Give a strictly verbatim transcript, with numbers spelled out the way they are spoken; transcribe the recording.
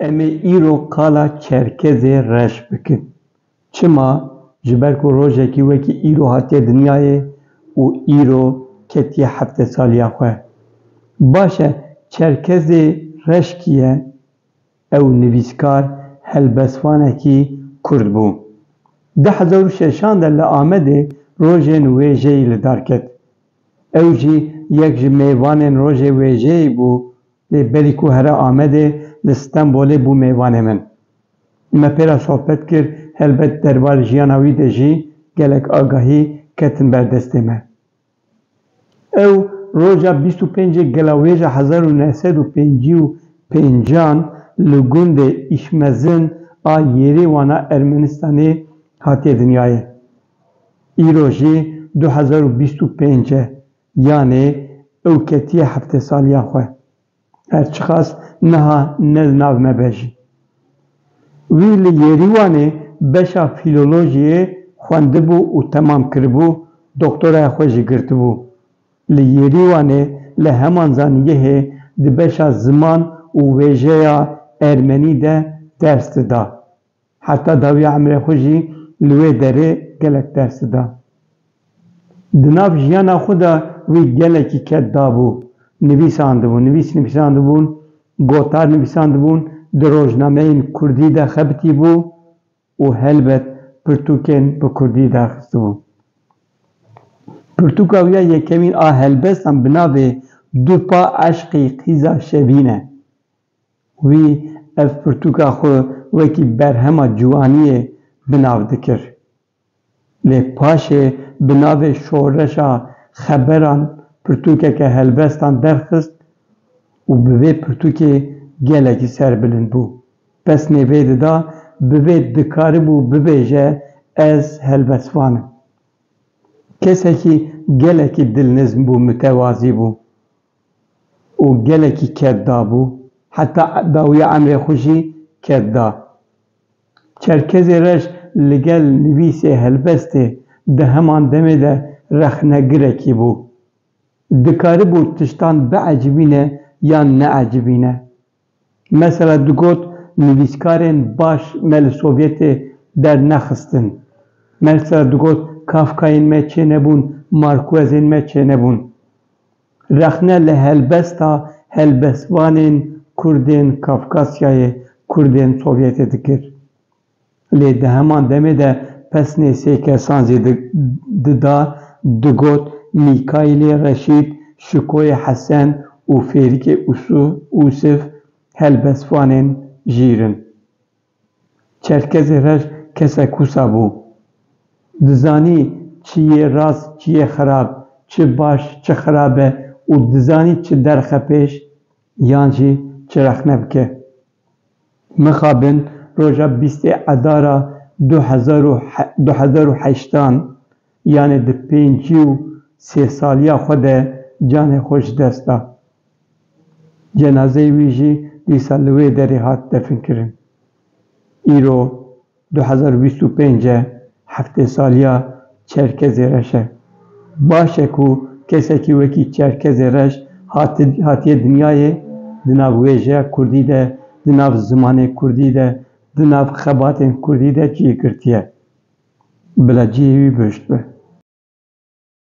Em ê îro qala Çerkezê reş bikin. Çima? Ji ber ku rojekî wekî îro hatiye dinyayê û îro ketiye heftê saliya xwe. Baş e, Çerkezê reş kî ye? Ew nivîskar, helbestvanekî kurd bû. Du hezar û şeşan de li Amedê rojên wêjeyî li dar ket. Ew jî yek ji mêvanên rojê wêjeyê bû, lê berî ku here Amedê, li Stenbolê bû mêvanê min. Me pê re sohbet kir, helbet derbarê jiyana wî de jî gelek agahî ketin ber destê me. Ew roja bîst û pêncê Gelawêja hezar û neh sed û pêncî û pêncan li gundê Îşmezin a Yêrîwana Ermenistanê hatiye dinyayê. Îro jî du hezar û bîst û pênc e, yanê ew ketiye heftê saliya xwe. Her çiqas niha ne di nav me be jî. Wî li Yêrîwanê beşa fîlolojiyê xwendibû û temam kiribû, doktoraya xwe jî girtibû. Li Yêrîwanê li heman zanîgehê di beşa ziman û wêjeya ermenî de ders dida. Heta dawiya emrê xwe jî li wê derê gelek ders dida. Di nav jiyana xwe de wî gelekî ked dabû. Nivîsandibû, nivîs nivîsandibûn, gotar nivîsandibûn, di rojnameyên kurdî de xebitîbû û helbet pirtûkên bi kurdî derxistibû. Pirtûka wî ya yekemîn a helbestan bi navê Du pa eşqî qîza şevîn e. Wî ev pirtûka xwe wekî berhema ciwaniyê bi nav dikir. Lê paşê bi navê Şoreşa Xeberan pirtûkeke helbestan derxist û bi vê pirtûkê gelekî serbilind bû. Pesnê vê dida, bi vê dikaribû bibêje, ez helbestvan im. Kesekî gelekî dilnizm bû, mitewazî bû û gelekî ked dabû, heta dawiya emrê xwe jî ked da. Çerkezê Reş li gel nivîsê helbestê di heman demê de rexnegirekî bû. Dikaribû tiştan biecibîne yan neecibîne. Mesela digot, nivîskarên baş me li Sovyetê dernexistin. Mesela digot, Kafkayên me çênebûn, Markuezên me çênebûn. Rexne li helbesta helbestvanên kurdên Kafkasyayê, kurdên Sovyetê dikir. Lê di heman demê de pesnê sê kesan zî di-, dida, digot, Mîkaîlê Reşîd, Şikoyê Hesen û Fêrikê Usu-, Usif helbestvanên jîr in. Çerkezê Reş kesek wisa bû. Dizanî çi yê rast, çi yê xirab, çi baş, çi xirab e û dizanî çi derxe pêş yan jî çi rexne bike. Mixabin roja bîstê Edara du hezar û he-, du hezar û heştan, yanê di pêncî û sê saliya xwe de canê xwe ji dest da. Cenazeyê wî jî dîsa li wê derê hat definkirin. Îro du hezar û bîst û pênc e, heftê saliya Çerkezê Reş e. Baş e ku kesekî wekî Çerkezê Reş hati-, hatiye dinyayê, di nav wêjeya kurdî de, di nav zimanê kurdî de, di nav xebatên kurdî de cihê girtiye. Bila cihê wî bihişt be.